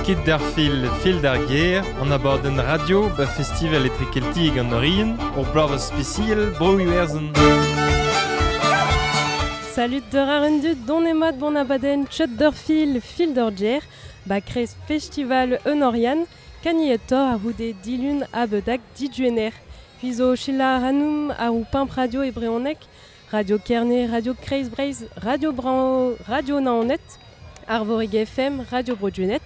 Kit d'ar fil, fil d'ar gêr, an abadenn radio ba festival etrekeltiek an Oriant, ur bloavezh spesial Bro-Iwerzhon. Salut d'ur ar un dud, don mat bon abadenn Chut d'ur fil, fil d'ur gêr, ba kreiz festival un Oriant, kaniet-tor a c'houde dilun abedak diduener. Huizo Sheila Hanoum ar ou pimp radio e Breonek, Radio Kerne, Radio Kreiz Breizh, Radio Bran, Radio Naoned, Arvorig FM, Radio Bro-Gwened,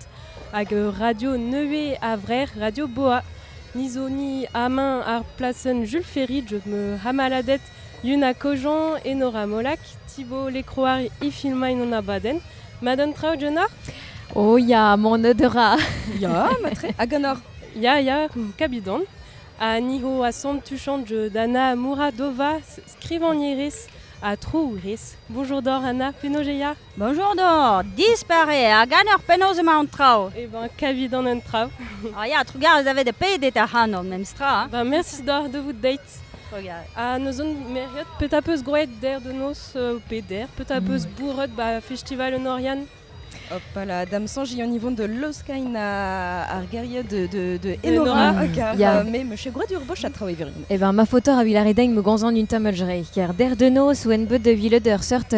hag Radio Neue Avrer, Radio Boa. Ni zo ni amañ ar plasenn Jules Ferry, diouzh me hamaladet Yuna Kojan, Enora Molac, Thibaut Lecroar i filmañ an abadenn. Madame Traoù, Jonah? Oh ya, mon odora. Ya, matre. Hag an or? Ya, ya, kabidon. Ha ni ho asant tuchant d'Anna Mouradova, skrivagnerez ha troourez. Bonjour d'or, Anna, penaos ya? Bonjour d'or, dispare, hag an ur penaos emañ an traoù? Eh ben, kavidon an traoù. Ah ya, trugarez a vez da pedet ac'hanon, memes tra. Hein? Ben, merci d'or de vous date. Trugarez. Ha neus on meriot pet a peus groet der de noz pe der, pet a peus bourret ba festival an Oriant? Hop là, dam soñj an ivon de Loskain ar geriad de Enora. Enora. Ya. Me me chegret ur boch a traoù evirion. Eh ben, ma fotor a vilaredeng me gonzan un tamm jre. Ker der de noz oen bet de vilet ur seurt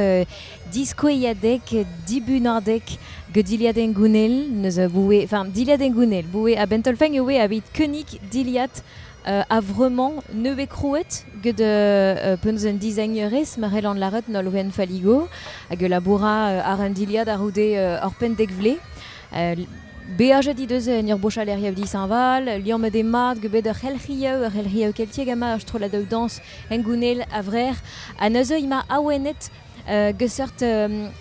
diskoeiadek, dibunardek, gediliaden gounel, neus boue, enfin, diliaden gounel, boue a bentolfeng oe avit kenik diliat a vremañ neue krouet get penaos un designerez marel an laret nolwenn Faligo hag laboura ar un diliad ar oude ur penn dek vle. Beajet he deus en ur bochalerioù dishañval, liammet eo mat get bet ur c'helc'hioù keltiek ama ur strolladoù dañs hengounel a-vrec'h. Ha neuze emañ awenet geseurt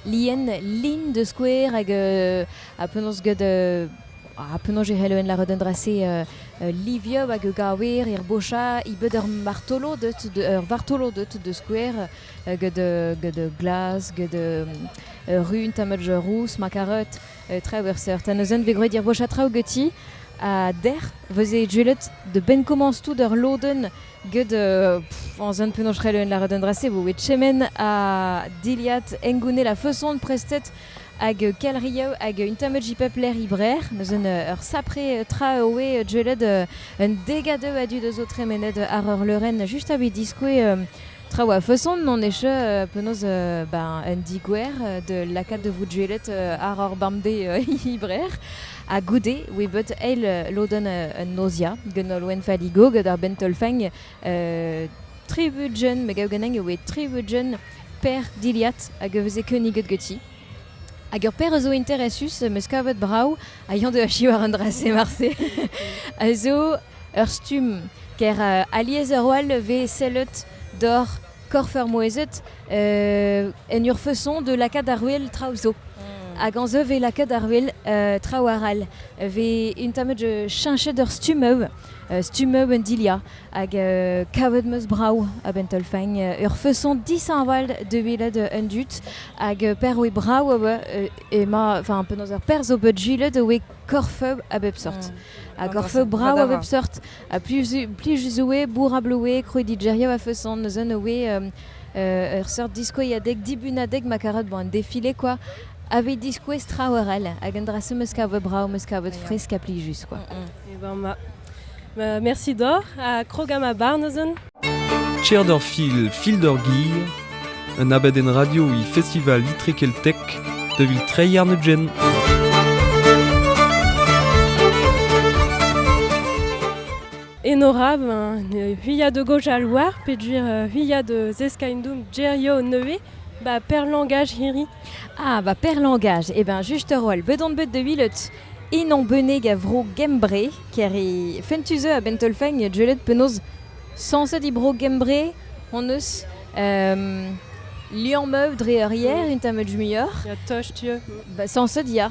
lien lin de skouer hag ha penaos get ha penaos e c'hello en lâret un dra-se livioù hag gaouer er bocha i bet ur martolo deut ur vartolo deut de skouer get get glas get run tamm rous makarot traoù ur seurt. Ha neuze vez groet ir bocha traoù geti ha der veze julet de ben komañs tout ur lodenn get an zon penaos c'hello en lâret un dra-se bo chemen a diliad engounel a feson prestet hag kelrioù hag un tamm jipep ler ibrer neuze ur sapre tra oe julet un degadeu a du deus o tremenet ar ur leurenn just a diskoe traoù a feson non eche penaos ben un digouer de lakaat de vout julet ar ur bamde ibrer ha goude oe bet eil lodenn un nozia gant Nolwenn Faligo gant ar bentolfeng tribut me gav ganin oe tribut per diliat hag veze keuniget geti. Hag ur per zo interesus meus kavet brav a yann de achiv ar an drase marse. A zo ur stumm ker alies ur oal ve sellet d'or korf ur moezet en ur feson de lakaat ar wel traoù zo. Hag an zo ve lakaat ar wel traoù ar al. Ve un tamm de cheñchet ur stummeu, stummeu un dilia hag kavet meus brav a bentolfeng ur feson dishañval de welet un dud hag per oe brav ema, enfin penaos ur per zo bet julet oe korfeu a bep sort. Ha korfeu brav a bep sort. Ha plij oe, bourrabl oe, kroe digerio a feson neuze oe ur seurt diskoiadeg, dibunadeg ma karat bon, un défilé quoi. Ave diskouez traoù ar al, hag an dra se meus kavet brav, meus kavet fresk ha plijus quoi. Eh ben, ma, ma, merci d'or, ha krog ma bar neuze. Tcher d'ur fil, fil d'ur gir, un abadenn radio i festival Litrekeltek de vil treiñ ar neudgen. Enora, ben, huia de gauche al war, peduir huia de zeskaindum gerio neue, ba per langage hiri. Ah, ba per langage, eh ben just ur oal, bet on bet de vilet inon beneg a vro gembre, ker e fentuze a bentolfeng julet penaos sañset i bro gembre hon eus liammeu dre ur hier, un tamm muioc'h. Ya toch tu. Ba sañset ya.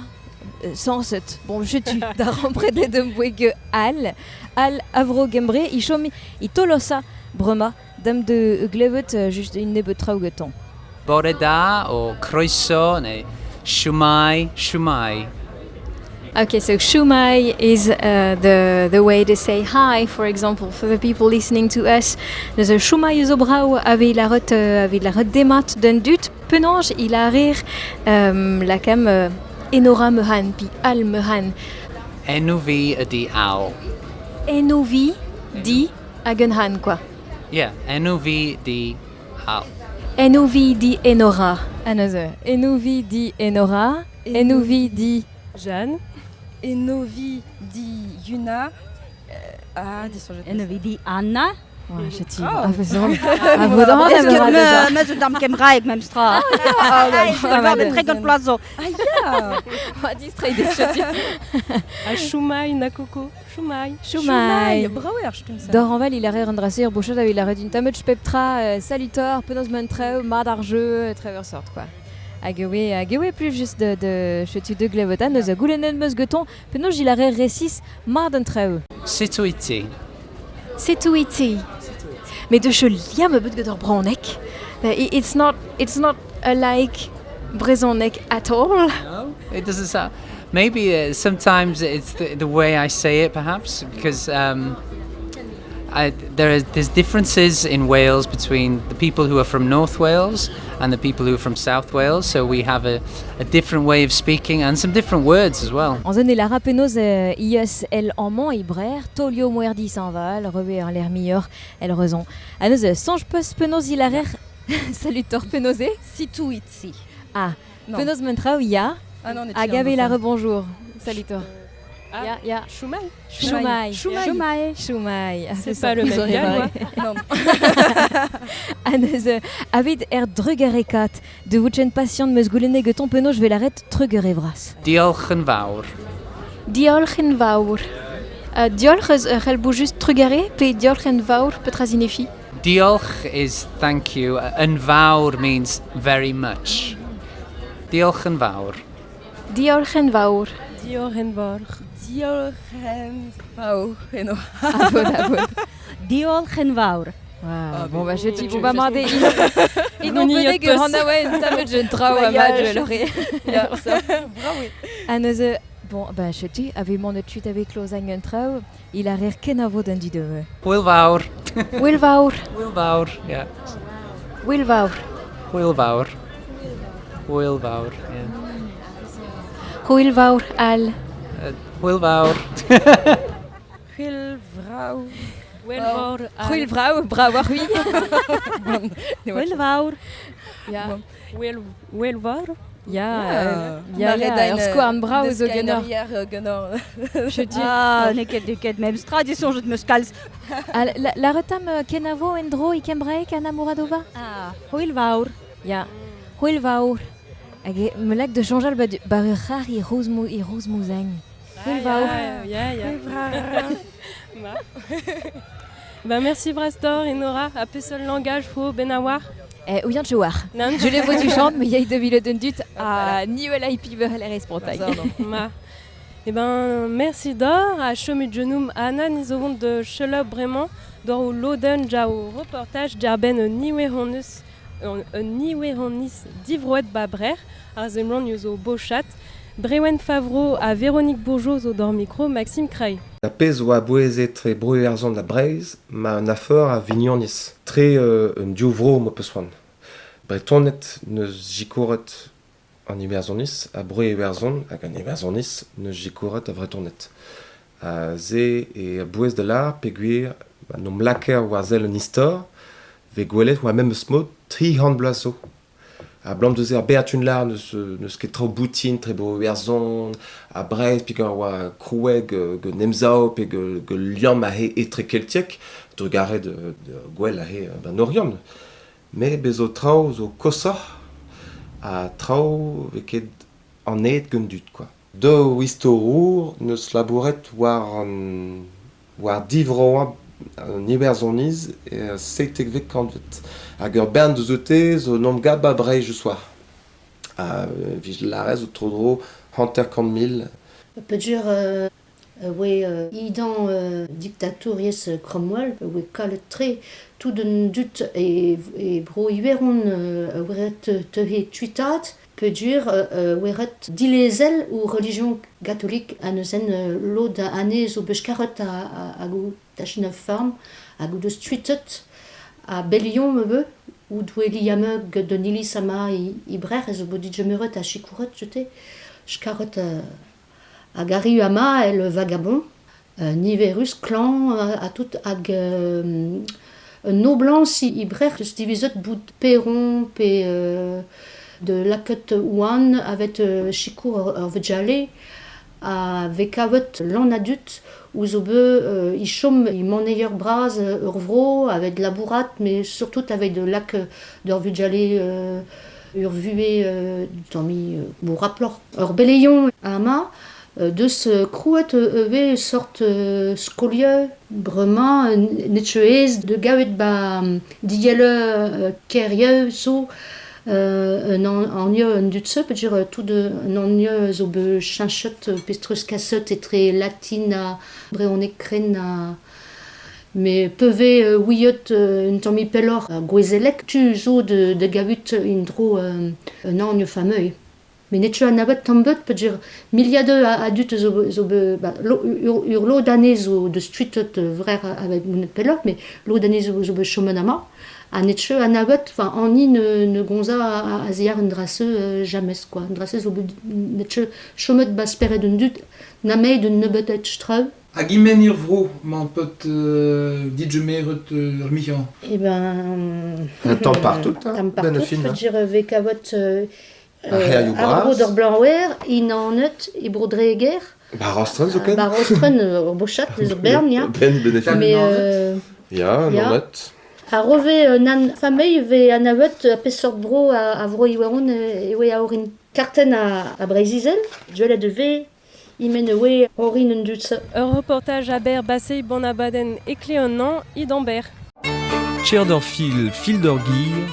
Sañset. Bon, jetu da rempredet un boeg al, al avro gembre, i chom i tolosa brema dam de glevet just un nebeut traoù getan. Bore da o croeso neu shwmae, shwmae. Okay, so shumai is the way to say hi, for example, for the people listening to us. Neuze shumai zo brav ave laret demat d'un dut penaos il a rir lakam enora mehan pi al mehan. Enw fi ydy Al. Enw fi di hag un han, quoi. Yeah, enw fi di Al. Enw fi di Enora. Ha neuze, enw vi di Enora, enw vi di... Jeanne. Enovi di Yuna. Ah, disoñjet. Enw di Anna. Ouais, je Oh. A vezon. A vodan Est-ce a que vera deja. me, me zo dam Kembraeg memstra. Ah, Ah, bah, me tregont bloaz zo. Ah, ya Ah, distrait des chati. A Choumai na Coco. Choumai. Choumai. Bravo, ar stumm ça. Dor anval, il a un drasser, bochat il a d'un tamet peptra, salutor, penaos mentreu, mad ar jeu, trevor sort, quoi. Hag oe, hag oe plus just de chetu de glevotan, eus a goulenen meus geton, penaos il a resis mad an treu. Sut wyt ti? Sut wyt ti? Mais de che liam a bet gant ur braonek. It's not like brezhoneg at all. No, it doesn't sound. Maybe sometimes it's the way I say it, perhaps, because there's differences in Wales between the people who are from North Wales and the people who are from South Wales. So we have a different way of speaking and some different words as well. An zen e lara penaos ios el amant e brer, tolio moerdi s'enval, rebe an l'air mior, el rezon. A neuze, sonj peus penaos il a rer salutor penaos e? Situ itzi. Ah, Non. penaos mentrao ya, Ah non, on est hag ave la rebonjour. Salutor. Ah. Ya, ya. Choumai. Choumai. Choumai. Choumai. C'est pas le même gars, quoi. Non. A neuze, avet er drugarekat, de voutchen patient meus goulenne geton penaos je vais l'arrêt trugare vras. Diolch yn fawr. Diolch yn fawr. Diolch eus ur c'hell bout just trugare, pe diolch yn fawr petra zinefi. Diolch is thank you. Yn fawr means very much. Diolch yn fawr. Diolch yn fawr. Dior Envor. Diolch yn fawr. Eno. A vod, a vod. Diolch yn fawr. Wow. Ah, Bon, mais- bah, je je- bon, bah, marde, il non Gouniot penet peus. an aouen, tamet je trao Bah, a ya, mad, je je- l'aurais. Ya, bravo. A neuze, bon, bah, je tu, ave mon tuit avec Lausanne un trao, il a rer kenavo d'un du de. Hwyl fawr. Hwyl fawr. Hwyl fawr. Yeah. Hwyl fawr. Hwyl fawr. Hwyl fawr. Yeah. Hwyl fawr al. Hwyl fawr. Hwyl vrau. Welvor. Hwyl vrao, bravo ar hui. Hwyl fawr. Ya, Welvor. ya, Ya, ya, ya, ur skouarn brao zo genor. Genor. Je tu. Ah, n'eo ket, n'eo ket memstra, disoñjet meus kalz. Ah, la retam kenavo endro i kembraek Anna Muradova? Ah, hwyl fawr. Ya, hwyl fawr. Hag e, me lak de chanjal ba, ba ur c'har i roz i roz mouzagn. Hwyl fawr. Ya, ya. Ma. Bah, merci Brastor et Nora. A peseul langage fo benawar. Eh, ouian chouar. Nan. Je les vois du chant, mais il y a deux mille de dut à Niwel IP la respontagne. Ma. Eh ben, merci d'or à Chomu Genoum Anna Nizovon de Chelop Brement d'or ou Loden Jao reportage Jarben Niwehonus Niwehonis Divroet Babrer ar zemlan yuzo Bochat Brewen Favreau à Véronique Bourgeot zo d'or micro Maxime Cray. La pez oa bouezet tre bro da Breiz, ma an afer a vignonis. Tre un div vro ma peus c'hoant. Bretonet neus jikouret an Iwerzonis, a bro Iwerzon hag an Iwerzonis neus jikouret a Vretonet. A ze e a bouez de l'ar peogwir ma nom laker war zel un istor, ve gwelet oa memes mod tri c'hant bloaz zo. A blam deus ar beatun lar neus ket traoù boutin, tre bro Iwerzon, a Breiz, pe gant oa kroueg ge nemzao, pe ge liamm a he etre keltiek, drugarez de gwell a he ban Orion. Me bezo traoù zo kosoc'h ha traoù ve ket an aet gant dud, quoi. Daou istorour neus labouret war an, war divroañ an Iwerzhoniz e seitekvet kantved. Hag ur bern deus ote zo nom gab ba Breizh je soir. Ha vij larez zo tro-dro 50 000. Peogwir oe idan diktatouriezh Cromwell, oe kalet tre tout an dud e bro Iweron oeret tehe tuitat, peogwir oeret dilezel ou religion gatolik a neuzen lod a ane zo beus karet a go tachin a farm hag o deus tuitet a belion mebe ou doe liame gant un iliz ama i brec'h ez o bod dit meuret a chikouret jete, chkaret. Hag arriu ama el vagabond, niverus, klañv ha tout hag un noblañs he brec'h deus divizet bout paeron pe de lakaat oan avet sikour ur vugale a vez kavet lan a dud ouzh o beu e chom e maneier bras ur vro avet labourat met surtout aveit lak d'ur vugale ur vuhez tamm bourraploc'h. Ur beleion ama deus krouet ivez sort skolieu bremañ n'eo aes da gaout ba diell kêrioù zo un anv an dud-se peogwir tout un anv zo bet cheñchet pe treuzkaset etre latin ha brezhoneg krenn ha met pa vez ouiet un tammig pelloc'h gouezeleg tu zo da gaout en-dro un anv familh. Met n'eo ket anavet tamm ebet peogwir miliadoù a dud zo bet ba ur lod anezhe zo deus tuitet vrec'h a-benn mont pelloc'h met lod anezhe zo bet chomet amañ ha n'eo ket anavet enfin hini ne gomza a-ziàr an dra-se james quoi. An dra-se zo bet n'eo ket chomet ba spered an dud nemet un nebeud traoù. Hag e-men ur vro 'mañ paotr digemeret ur michan? Eh ben... Un tamm partout, hein, Tamm ben partout, fin. peogwir e vez kavet Ar c'hêrioù Ar bras. bro Blanwer, Inanet, e Bro-Dreger. Ba Rostren zoken. Ba Rostren, ur bochad, eus ur bern, ya. Ben benefin. Mais, Ya, Naoned. A rove nan familh vez anavet peseurt bro a vro Iwerzhon e oe a orin. Kartenn a Breizh-Izel, duellet e vez e-men e oe orin an dud-se. Ur reportaj aber Basei Banabadenn Ekleonañ Idamber. Cher d'ur fil, fil d'ur gir,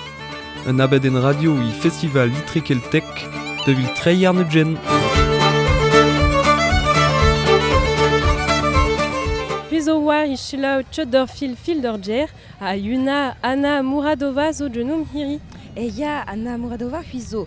un abadenn radio e festival Litrekeltek de vil treiñ ar Zo war e selaou tcheud d'ur fil fil d'ur ger ha Yuna Anna Mouradova zo genomp hiri. E ya, Anna Mouradova c'hwi zo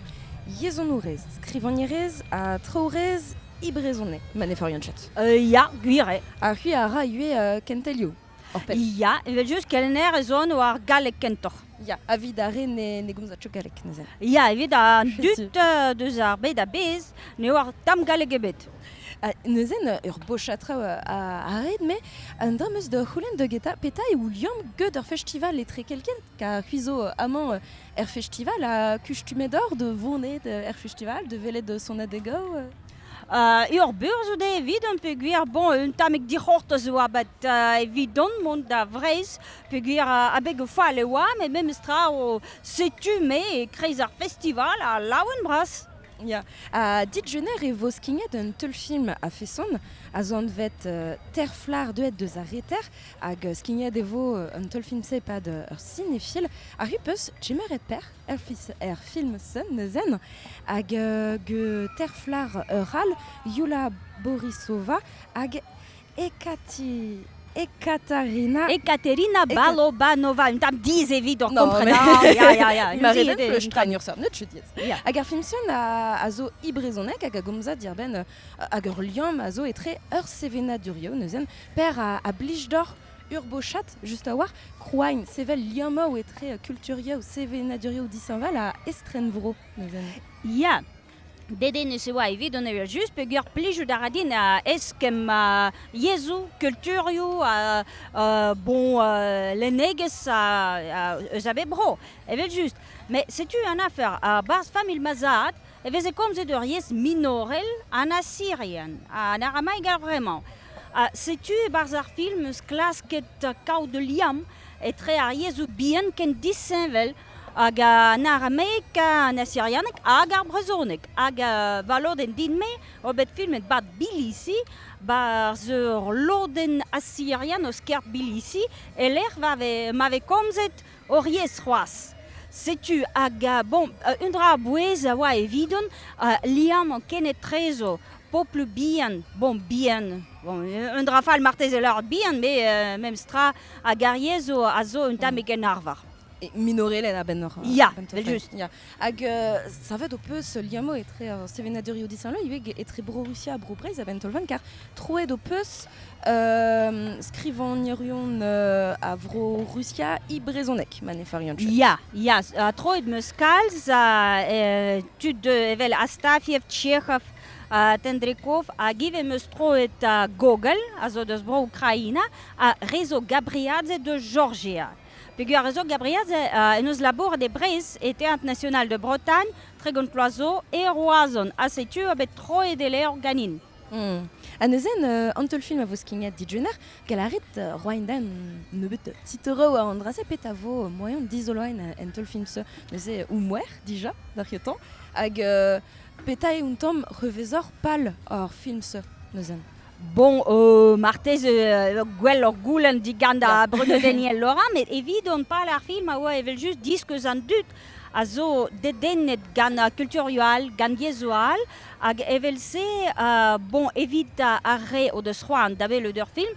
yezhonourez, skrivagnerez ha traourez e brezhoneg, ma ne faorian ket. Ya, gwir eo. Ha c'hwi a ra ivez kentelioù oc'hpenn. Ya, evel-just kelenner ez on war galleg kentoc'h. Ya, evit ar re ne gomz ket galleg neuze. Ya, evit an dud deus ar bed a-bezh ne oar tamm galleg ebet. Neuze ur bochad traoù a ret, me un dra 'm eus da c'houlenn da getañ, petra eo liamm get ur festival etre kelkent? Kar c'hwi zo amañ er festival ha kustumet oc'h da vonet er festival, da welet sonadegoù? Ur burzhud eo evidon peogwir bon un tammig dic'hortoz e oa bet evidon mont da Vreizh peogwir abeg fall e oa met memestra setu me e-kreiz ar festival ha laouen bras. Ya, ha dit-jener e vo skignet un teulfilm a-feson a zo anvet Terflar deuet deus ar reter hag skignet e vo an teulfilm-se e-pad ur sinefil. Ar peus kemeret per er film-se neuzen hag ge Terflar ur all Yula Borisova hag Ekati Ekaterina Ekaterina Balobanova, un tamm diz evit hor No, komprenañ. Ya, ya, ya. Ma reden pleustrañ ur seurt neud diez. Hag ar film-sen a zo e brezhoneg hag a gomza diarbenn hag ur liamm a zo etre ur sevenadurioù neuzen per a blij deoc'h ur bochad just a-walc'h krouain sevel liammoù etre kulturioù sevenadurioù dishañval ha estrenvro neuzen. Ya. Dedennus e oa evidon evel-just peogwir plijout a ra din eskemm yezhoù, kulturioù, bon lennegezh eus a bep bro, evel-just. Met setu an afer, a-barzh familh ma zad e veze komzet ur yezh minorel an asirian, an aramaeg a-vremañ. Setu e-barzh ar film eus klasket kaout ul liamm etre ar yezhoù bihan ken disheñvel hag an aramaeg, an asirianeg hag ar brezhoneg. Hag va lodenn din-me oa bet filmet 'ba Tbilisi, 'barzh ur lodenn asirian eus kêr Tbilisi, e-lec'h ma vez komzet hor yezh c'hoazh. Setu hag bon, un dra a-bouez a oa evidon, liammañ kenetrezo pobloù bihan, bon bihan, bon, un dra fall marteze lâret bihan, met memes tra hag ar yezh a zo un tammig en arvar. E minorelen a-benn ur... Ya, vel just. Ya. Hag savet ho peus liammo etre ar sevenadurioù disheñvel ivez etre Bro-Rusia ha Bro-Breizh a-benn taol-vann kar troet ho peus skrivagnerion a Vro-Rusia e brezhoneg ma ne farian ket. Ya, ya, troet 'm eus kalz tud evel Astafiev, Tchekhov, Tendrikov hag ivez 'm eus troet Gogol a zo deus Bro-Ukraina ha Rezo Gabriadze deus Jorjia. Peogwir Rezo Gabriadze en deus labouret e Breizh e Théâtre National de Bretagne, 30 vloaz zo e Roazhon ha setu eo bet troet e levr ganin. Ha neuze an teulfilm a vo skignet digener, gall a rit roiñ da un nebeut titouroù war an dra-se petra vo moaien dizoloiñ en teulfilm-se neuze ou moer dija d'ar c'hetañ hag petra eo un tamm revezoc'h pal ar film-se neuze? Bon, marteze gwelloc'h goulenn digant ar breudeur Daniel Laurent, met evidon pal ar film a oa evel-just diskouez an dud a zo dedennet gant ar kulturioù all, gant yezhoù all, hag evel-se, bon, evit ar re o deus c'hoant da welout ur film,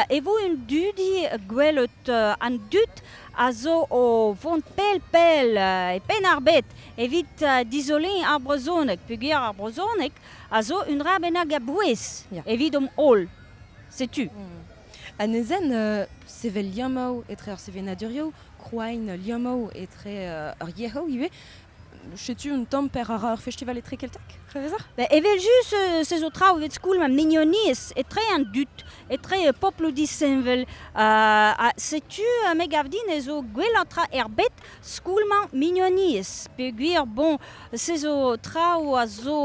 e vo un dudi gwelout an dud a zo o vont pell-pell e Penn-ar-Bed evit dizoleiñ ar brezhoneg, peogwir ar brezhoneg a zo un dra bennak a-bouez evidomp holl. Setu. Ha neuze, sevel liammoù etre ar sevenadurioù, krouañ liammoù etre ar yezhoù ivez. Setu un tamm per a ra ur festival etrekeltek, hrevez? Ben, evel-just, se zo traoù evit skoulm mignoniezh etre an dud, etre pobloù disheñvel. Ha setu, me gav din ez zo gwellañ tra er bed skoulmañ mignoniezh. Peogwir, bon, se zo traoù a zo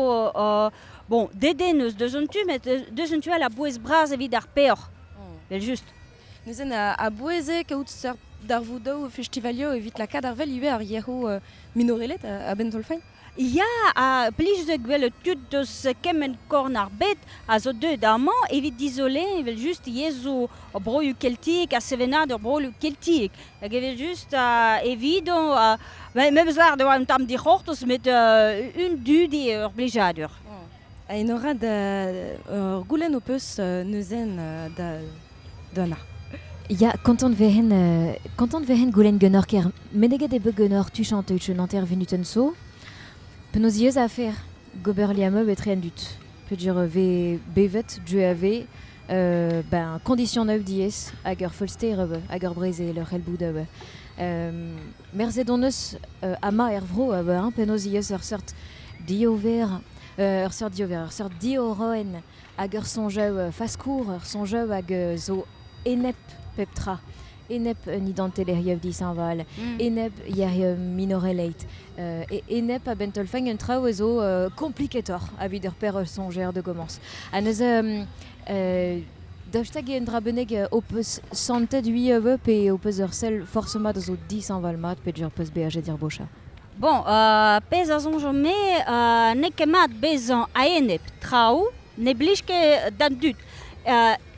bon, dedennus deus un tu, met deus un tu all a-bouez bras evit ar peoc'h, evel-just. Neuze a-bouez eo kaout seurt darvoudoù festivalioù evit lakaat ar wel ivez ar yezhoù minorelet a-benn taol-faen? Ya, ha plijus eo gwelet tud deus kement korn ar bed a zo deuet amañ evit dizoleiñ evel-just yezhoù broioù keltiek ha sevenadur broioù keltiek. Hag evel-just evidon, memes lâret e oa un tamm dic'hortoz met un dudi eo ur blijadur. Ha Enora, da ur goulenn ho peus neuze da Donna. Ya, kontant vehen, kontant vehen goulenn ganeoc'h ker meneget eo bet ganeoc'h tuchant un hanter-vunutenn zo. Penaos ivez afer gober liammoù etre an dud. Peogwir vez bevet, dre a vez, ben, kondisionoù diaes hag ur feulster hag ur brezel ur c'hell bout Merzet hon eus amañ er vro hein, penaos ivez ur seurt diover, ur seurt diover, ur seurt diorroen hag ur soñjoù faskour, ur soñjoù hag zo enep pep tra. Enep un identelezhioù dishañval, enep yerioù minoreleit, enep a-benn taol-fein un traoù a zo kompliketoc'h evit ur per soñjer da gomañs. Ha neuze, daoust hag un dra bennak ho peus santet ui pe ho peus ur sell forzh mat a zo dishañval-mat pe ur peus beajet er bocha? Bon, pezh a soñjan-me, n'eo ket mat bezañ a-enep traoù ne blij ket d'an dud.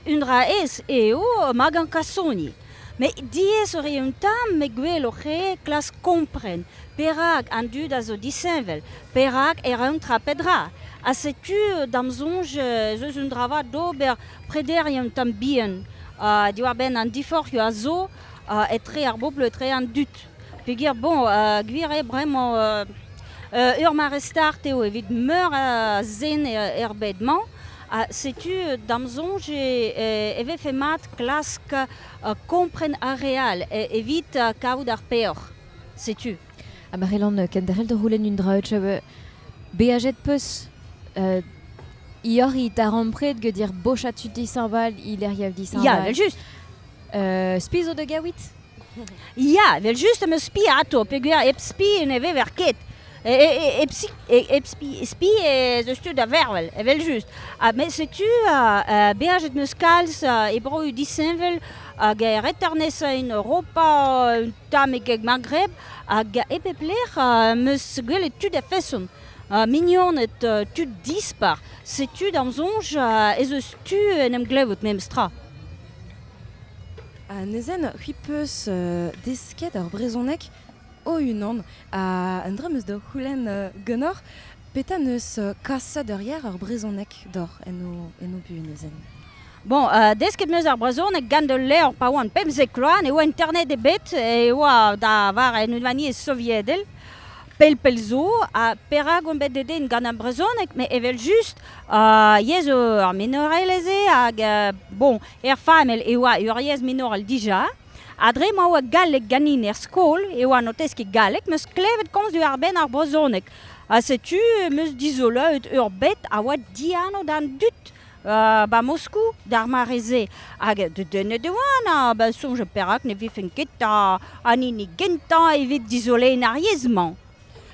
Un dra aes eo magañ kasoni. Met diaes eo un tamm met gwelloc'h eo klask kompren perak an dud a zo disheñvel, perak e raont tra pe dra. Ha setu da'm soñj ez eus un dra vat d'ober prederiañ un tamm bihan diwar-benn an diforc'hioù a zo etre ar bobl etre an dud. Peogwir bon, gwir eo bremañ ur mare start eo evit meur a zen er bed-mañ. Ha setu da'm soñj e vefe mat klask kompren ar re all evit kaout ar peoc'h. Setu. Ha ma c'hellan kenderc'hel da c'houlenn un dra beajet peus ioc'h i darempred get ir bochad tud dishañval, ilec'hioù dishañval. Ya, evel-just. Spi zo da gaouit? Ya, evel-just em eus spi ato, peogwir hep spi ne vever ket. Hep spi ez eus tu da vervel, evel-just. Ha met setu, beajet 'm eus kalz e broioù disheñvel hag er reter-nesañ en Europa, un tamm e Maghreb, hag e pep lec'h 'm eus gwelet tud a-feson. Mignoned, tud dispar. Setu d'am soñj ez eus tu en em glevout memes tra. Ha neuze, c'hwi peus desket ar brezhoneg ho-unan. Ha un dra 'm eus da c'houlenn ganeoc'h, petra 'neus kaset ur yer ar brezhoneg deoc'h en ho buhez neuze? Bon, desket 'meus ar brezhoneg gant ul levr pa oan 15 vloaz, ne oa internet ebet, e oa da vare en unvaniezh soviedel, pell-pell zo, ha perak on bet dedennet gant ar brezhoneg, met evel-just, yezh ar minorelezh eo, hag bon, er familh e oa ur yezh minorel dija, ha dre ma oa galleg ganin er skol e oan o teskiñ galleg, 'meus klevet komz diwar-benn ar brezhoneg. Ha setu 'meus dizoloet ur bed a oa dianv d'an dud. 'Ba Moskou d'ar mare-se. Hag dedennet e oan, ha ba soñj perak ne vefen ket an hini gentañ evit dizoleiñ ar yezh-mañ.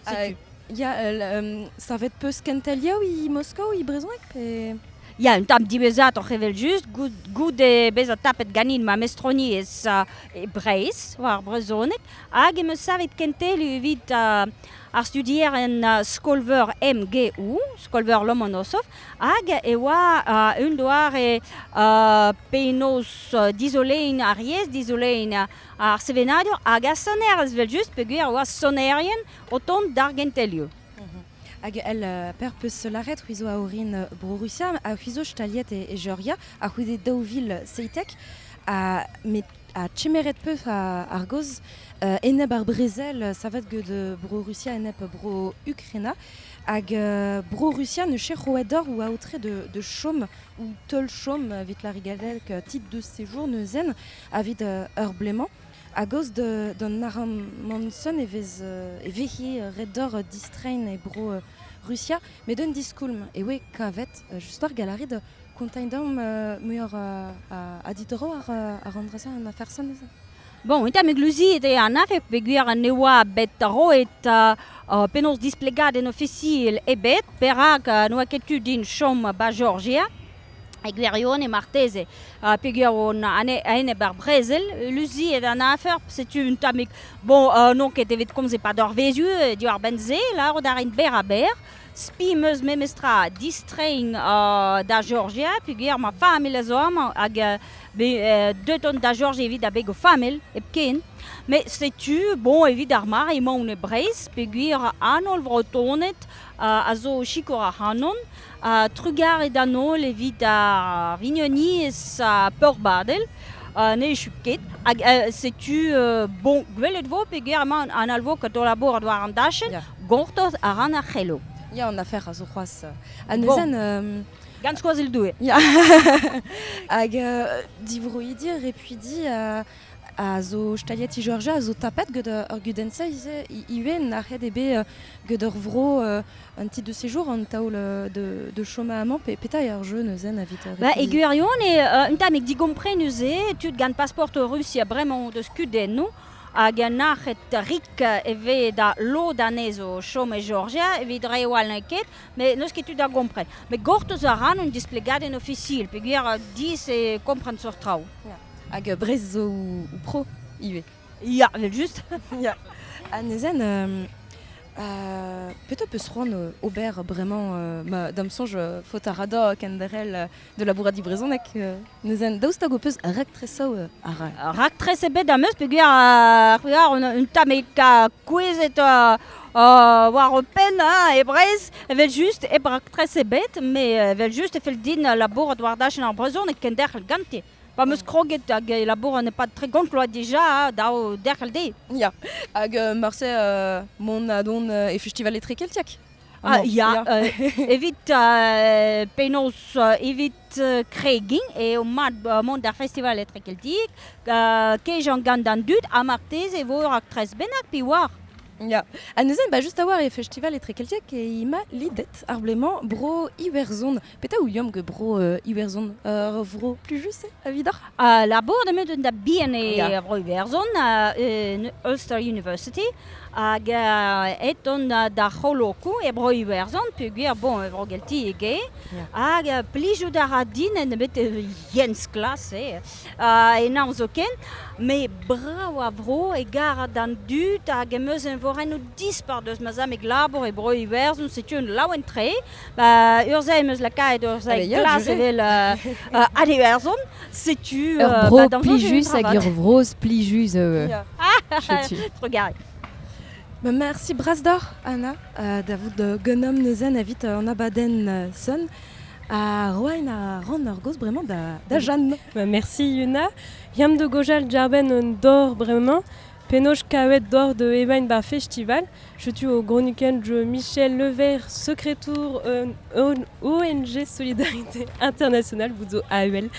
Setu. Ya, savet 'peus kentelioù e Moskou e brezhoneg pe... Ya, un tamm diwezhatoc'h evel-just, goude bezañ tapet ganin ma mestroniezh e Breizh war ar brezhoneg, hag em eus savet kentelioù evit ar studierien skol-veur MGU, skol-veur Lomonosov, Hag e oa un doare penaos dizoleiñ ar yezh, dizoleiñ ar sevenadur hag ar sonerezh evel-just peogwir e oa sonerien o tont d'ar gentelioù. Hag el per peus lâret c'hwi zo a orin Bro-Rusia ha c'hwi zo staliet e Georgia a-c'houde 2017 ha met ha kemeret peus ar gaoz enep ar brezel savet get Bro-Rusia enep Bro-Ukraina Hag Bro-Rusia ne ket roet deoc'h o aotre de chom ou teul chom evit la rigadell titre de séjour neuzen evit ur blez-mañ. A-gaoz d'an aramant-sen e vez e vehe ret deoc'h distreiñ e Bro-Rusia met un diskoulm e oe kavet just war galarit kontañ deomp muioc'h a ditoroù ar an dra-se an afer-se neuze. Bon, un tamm gluziet eo an afer peogwir ne oa bet roet penaos displegadenn ofisiel ebet perak n'oa ket tu din chom 'ba Jorjia. E gwirionez marteze peogwir on a-enep ar brezel, luziet an afer, setu un tammig... Bon, n'on ket evit komz e-pad eurvezhioù diwar-benn se, lâret a rin berr-ha-berr. Spi 'm eus memestra distreiñ da Jorjia peogwir ma familh a zo amañ hag deuet on da Jorjia evit abeg o familh hepken. Met setu, bon, evit ar mare emaon e Breizh peogwir an holl Vretoned a zo o sikour ac'hanon. Trugarez d'an holl evit ar vignoniezh peurbadel. Ne echu ket. Hag setu, bon, gwelet 'vo peogwir emañ an alvokad o labourat war an dachenn. Gortoz a ran ar c'heloù. Ya, an afer a zo c'hoazh. Ha neuze... Bon. Gant skoazell Doue. Ya. Hag divroidi, repuidi a zo staliet e Georgia a zo tapet gant ur gudenn-se ivez nac'het eo bet gant ur vro un titre de séjour an taol de chom amañ petra eo ar jeu neuze evit Ba, e gwirionez un tammig digomprenus eo tud gant passport Rusia bremañ o deus kudennoù Hag nac'het rik e vez da lod anezho chom e Jorjia evit reoù all n'eo ket, met n'eus ket tu da gompren. Met gortoz a ran un displegadenn ofisiel peogwir diaes eo kompren seurt traoù. Hag Brest zo pro ivez. Ya, evel-just. Ya. Ha neuze, petra 'peus c'hoant ober bremañ ma da'm soñj faot a ra deoc'h kenderc'hel de labourat e brezhoneg neuze daoust hag ho peus raktresoù arall? Raktres ebet am eus peogwir ar un tammig kouezhet war ho penn hein, e Breizh evel-just hep raktres ebet met evel-just e fell din labourat war dachenn ar brezhoneg kenderc'hel ganti. Pa 'm eus kroget hag e labouran e-pad 30 vloaz dija, dav derc'hel dezhi. Ya, hag marse mont ha dont e festival etrekeltiek? Ah, ya, evit penaos evit kregiñ eo mat mont d'ar festival etrekeltiek, kejañ gant an dud ha marteze e vo ur raktres bennak pe oar. Ya, ha neuze, ba just a-walc'h e festival etrekeltiek e ima lidet ar blez-mañ bro Iwerzhon. Petra ouiomp get bro Iwerzhon? Ur vro plijus eo evidoc'h? Labourat am eus da bihan e bro Iwerzhon, en Ulster University. Hag aet on d'ar c'holokoù e Bro-Iwerzhon peogwir bon e vro geltiek eo. Hag plijout a ra din en bet yen sklas eo enañ zoken. Met brav a vro e gar d'an dud hag em eus eñvorennoù dispar deus ma zammig labour e Bro-Iwerzhon. Setu un laouen-tre. Ba, ur sae em eus lakaet ur sae glas evel ad Iwerzhon. Setu Ur bro ba, plijus hag ur vroz plijus. Setu. Trugarez. Ba, merci bras deoc'h, Anna, da vout ganeomp neuze evit an abadenn son. Ha roain a ran ur goz bremañ da, da Jeanne. Ba, merci Yuna. Yam de gojal jarben un dor bremañ. Penaos kavet dor de evain bar festival. Chetu o gronuken je Michel Levert, secrétour ONG Solidarité Internationale, bouzo AEL.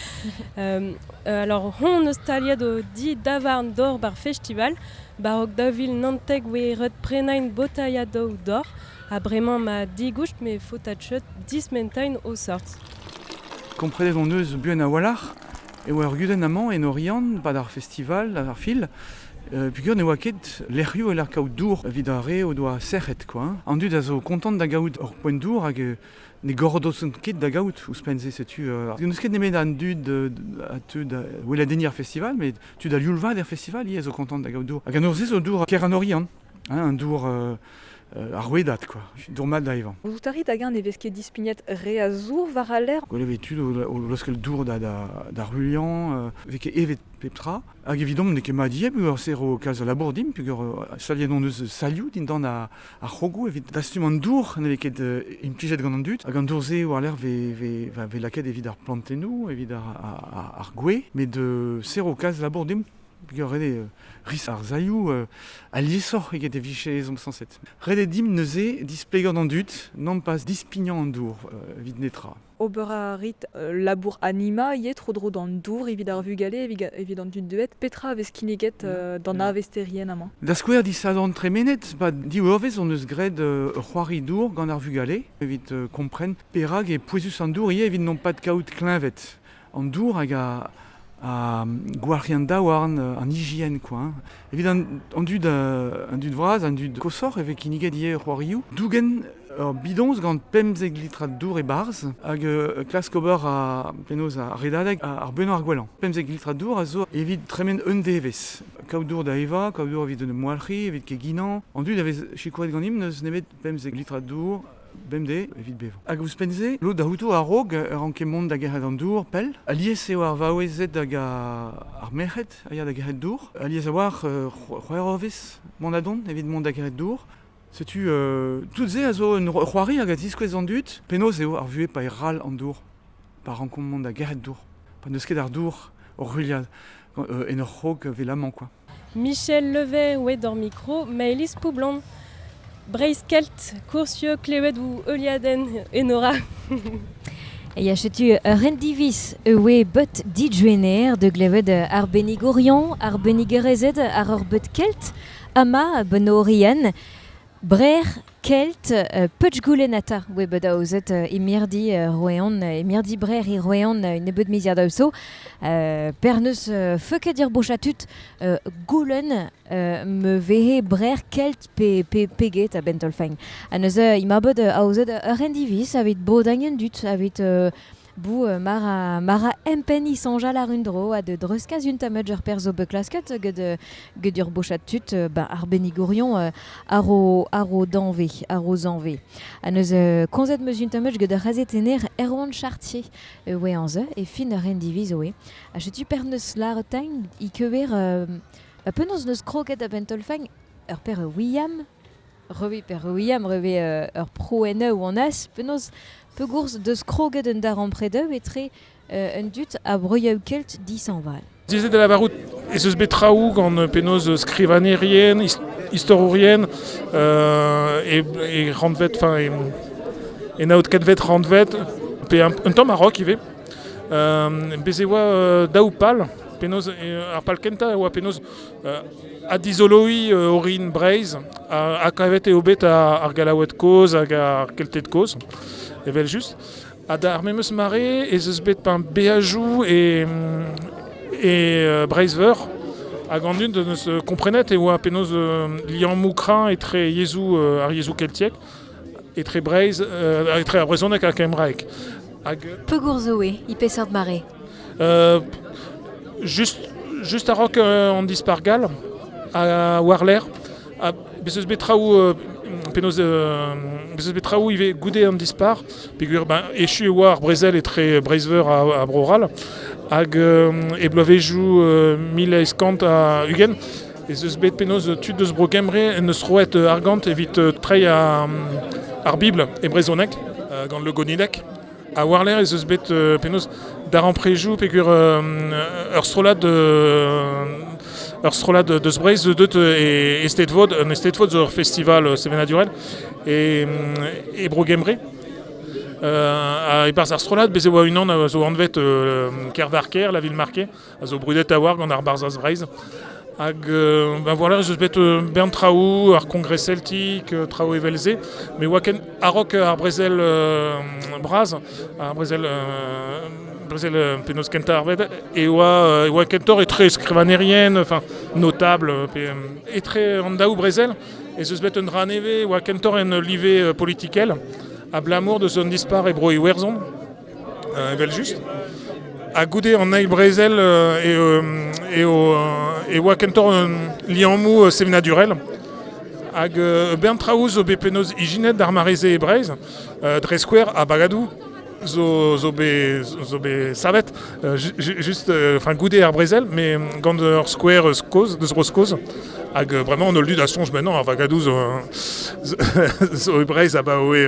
Alors, hon eus taliad o di davarn dor bar festival. Barok davil nanteg we ret prenain botaia daou dor. Ha bremañ ma digoust me faota chut dismentain o sort. Komprenet hon eus buan a-walc'h e oa ur gudenn amañ en Oriant, 'pad ar festival, ar fil, peogwir ne oa ket lec'hioù e-lec'h kaout dour evit ar re o doa sec'hed quoi. Hein. An dud a zo kontant da gaout ur poent dour hag ne gordozont ket da gaout ouzhpenn-se setu n'eus ket nemet an dud a teu da weladenniñ ar festival met tud a youl vat er festival ivez a zo kontant da gaout dour. Hag an dour-se zo dour kêr an Oriant, hein, un dour ar rouedad quoi, dour mat da evañ. Gouzout a rit hag-eñ ne vez ket dispignet re a zour war al lec'h? Gwelet vez tud o leuskel dour da ruilhañ, vez ket evet pep tra. Hag evidomp n'eo ket mat ivez peogwir se ro kalz a labour dimp peogwir staliet hon eus salioù dindan ar c'hrogoù evit dastum an dour ne vez ket implijet gant an dud. Hag an dour-se war-lerc'h vez, vez lakaet evit ar plantennoù, evit ar gwez, met se ro kalz a labour dimp. Peogwir ret eo ris ar sailhoù aliesoc'h eget e vije ezhomm sañset. Ret eo dimp neuze displegañ d'an dud nompas dispignañ an dour evit netra. Ober a rit labour anima ivez tro-dro d'an dour evit ar vugale, evit an dud deuet. Petra a vez kinniget d'an arvesterien amañ? Da skouer disadorn tremenet, 'pad div eurvezh hon eus graet ur c'hoari dour gant ar vugale evit kompren perak eo pouezus an dour ivez evit nompas kaout kleñved. An dour hag a gwalc'hiñ an daouarn, an hygiène quoi. Hein. Evit an, an dud, an dud vras, an dud koshoc'h e vez kinniget ivez c'hoarioù. Dougen ur bidoñs gant 15 litrad dour e-barzh hag klask ober a, penaos ar redadeg ar buanañ ar gwellañ. 15 litrad dour a zo evit tremen un devezh. Kaout dour da evañ, kaout dour evit un mwalc'hiñ, evit keginañ. An dud a vez sikouret ganimp n'eus nemet 15 litrad dour bemdez evit bevañ. Hag ouzhpenn-se, lod a outo a-raok e ranke mont da gerc'hat an dour pell. Alies eo ar vaouezed hag ar merc'hed a ya da gerc'hat dour. Alies a-walc'h c'hwec'h eurvezh mont ha dont evit mont da gerc'hat dour. Setu tout se a zo un c'hoari hag a ziskouez an dud penaos eo ar vuhez pa e ral an dour, pa rankomp mont da gerc'hat dour, pa n'eus ket ar dour o ruilhañ en ur c'hrog 'vel amañ quoi. Michel Levet oe d'hor mikro, Maëlys Poublan. Breizh Kelt, koursieu klevet ou heuliadenn Enora. Ya setu ur rendiviz oe bet dijuener de glevet arbennigourion, arbennigerezed ar ur bet kelt ama benorian. Brer kelt peuch goulennata oe bet aozet e mirdi Roeon, e mirdi Brer e Roeon un nebeud miziad zo. Per neus feuket ir bochatut goulenn me vehe Brer kelt pe, pe peget a-benn taol-fein. Ha neuze ima bet aozet ur rendiviz aveit bodañ an dud, aveit Bou mar a, mar a empenn soñjal àr un dro ha de dreuzkas un tamm ur perzh zo bet klasket get, get ur bochad tud ben, arbennigourion àr o, àr o danvez, àr o zanvez. Ha neuze komzet 'm eus un tamm get ur c'hazetenner Erwan Chartier oe anze e fin ur c'hendiviz oe. Ha setu per neus lâret din e kever ba penaos neus kroget a-benn taol-fein ur per William Revez per William, revez ur pro enne ou an as, penaos pegourz deus kroget un darempredeu etre un dud a broioù kelt dishañval. Diaes da lavarout ez eus bet traoù gant penaos skrivagnerien, istorourien e, e rannved, enfin, e, e naout-ketvet rannved, pe un, un tamm a-raok ivez. Bez e oa daou pal, penaos ar pal kentañ e oa penaos Addizoloiñ orin Breizh ha kavet eo bet ar Gallaoued kozh hag ar Kelted kozh, evel-just. Ha d'ar memes mare ez eus bet beajoù e, e Breizh-Veur hag an dud neus komprenet e oa penaos liammoù kreñv etre yezhoù ar yezhoù keltiek, etre Breizh, etre ar brezhoneg hag ar kembraeg. Hag Pegourz oe, e peseurt mare? Just, just a-raok an dispac'h gall, ha war-lerc'h, ha bez eus bet traoù penaos bez eus bet traoù ivez goude an dispac'h, peogwir ben, echu e oa ar brezel etre Breizh-Veur ha Bro-C'hall, hag e bloavezhioù 1820 ez eus bet penaos tud eus Bro-Gembre en deus roet argant evit treiñ ar Bibl e brezhoneg gant Le Gonidec. A war-lerc'h ez eus bet penaos darempredoù peogwir ur strollad ur strollad deus Breizh zo deuet e Eisteddfod. An Eisteddfod zo ur festival sevenadurel e, e Bro-Gembre. Ha e-barzh ar strollad, bez' e oa unan a zo anvet Kervarker, la ville marquée, a zo brudet a-walc'h gant ar Barzhaz Breizh. Hag ben voilà, ez eus bet bern traoù, ar Congrès celtique, traoù evel-se, met oa ken a-raok ar brezel bras, ar brezel brezel penaos kentañ ar bed, e oa e oa kentoc'h etre skrivagnerien, enfin notable, pe etre an daou brezel, ez eus bet un dra nevez, oa kentoc'h en live politikel, abalamour deus un dispar e Bro-Iwerzhon. Evel-just. Ha goude an eil brezel eo, e oa kentoc'h un liammoù sevenadurel. Hag bern traoù zo bet penaos ijinet d'ar mare-se e Breizh, dre skouer ha bagadoù zo, zo, bet, zo bet savet just enfin goude ar brezel, mais gant ur skouer eus kozh, deus Bro-Skos. Hag bremañ an holl dud a soñj maintenant ar vagadoù zo, zo e Breizh abaoe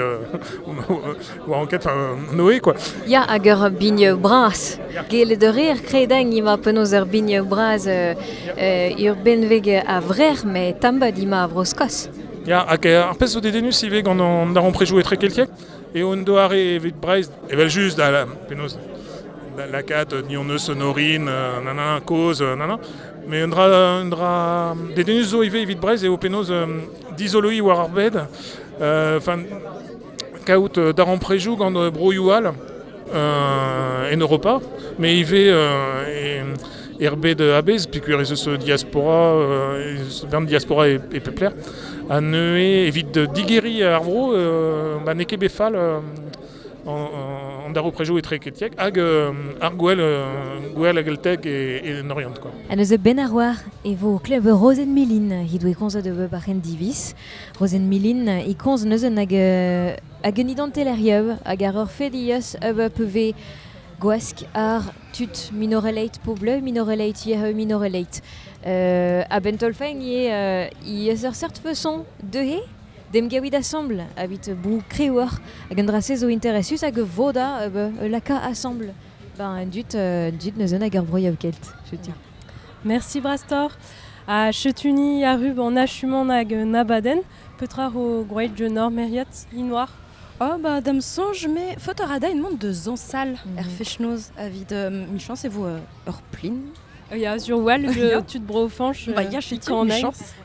Oa anket Noe quoi. Ya, hag ur biniou bras. Gellet ur rer kredañ ema penaos ur biniou bras ur benveg a vrec'h, met tambad ema a Vro-Skos. Ya, hag ar pezh zo dedennus ivez gant an darempredoù etrekeltiek eo un doare evit Breizh, evel-just, da penaos da lakaat ni hon eus un orin, nanana, kozh, nanana. Mais un dra, un dra dedennus zo ivez evit Breizh eo penaos dizoloiñ war ar bed, enfin kaout darempredoù gant broioù all en Europa, met ivez er bed a-bezh, peogwir ez eus diaspora, ez eus bern diaspora e, e pep lec'h. Ha neuze, evit digeriñ ar vro, ba n'eo ket bet fall an darempredoù etrekeltiek hag ar gouel, gouel a-geltek e, en Oriant. Quoi. Ha neuze ben ar war e vo klev Rozenn Milin he doe komzet eus ar c'hendiviz. Rozenn Milin e komz neuze hag hag un identelerieu hag ar ur fedius ub peve gwask ar tud minoreleit pobleu minoreleit yeheu minoreleit. A ben tolfein ivez eus ur seurt façon deuhe dem gewit assemble avit bou krewoc'h hag an dra-se zo interesus hag voda laka assemble. Ben dut dut neuze hag ur broioù kelt, setu. Merci Brastor. Ha chetuni arru an achumant hag un abadenn. Petra ho gwraet Jenor Meriat, Inoar? Oh bah da'm soñj me faot a ra din mont da zañsal er fest-noz evit michañs e vo ur plin. Ya, sur wall, je tud bro Fañch Bah ya, setu michañs.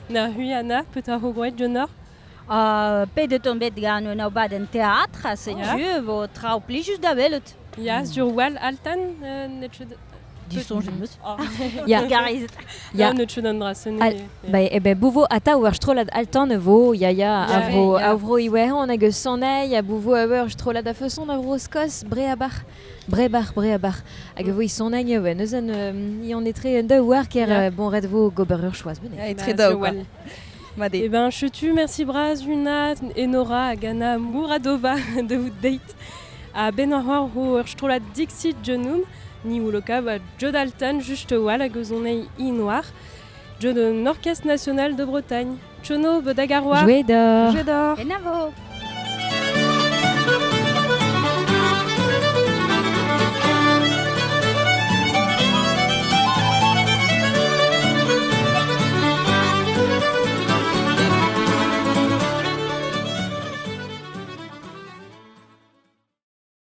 Na hui Anna, petra ho gwraet Jenor? Pedet on bet gant un abadenn teatr, ha setu vo traoù plijus da welet. Ya, sur wall Altan, n'et ket Disoñj em eus. Ya. Digarezit. Ya. N'eus ket an dra sene. Al, ba, eh ben, bouvo atav ur strollad altan e vo, ya ya, a vro, a vro Iwerzhon hag eus Sanei, a bouvo ur strollad a feson a vro Skos, Breabach, Brebach, Breabach, hag e vo i Sanei ewe. Neuze i an etre un daou war ker bon ret vo gober ur choaz bennak. Etre daou, quoi. Made. Eh ben, chetu, merci bras, Una, Enora hag Anna Mouradova de vout deit. Ha ben ar c'hoar ro ur strollad Dixit Genum, ni ouloka ba Joe Dalton just a-walh hag eus on ei inoar. Joe de l'Orchestre National de Bretagne. Tchono, bedag ar Jouet d'or. Jouet d'or. Kenavo.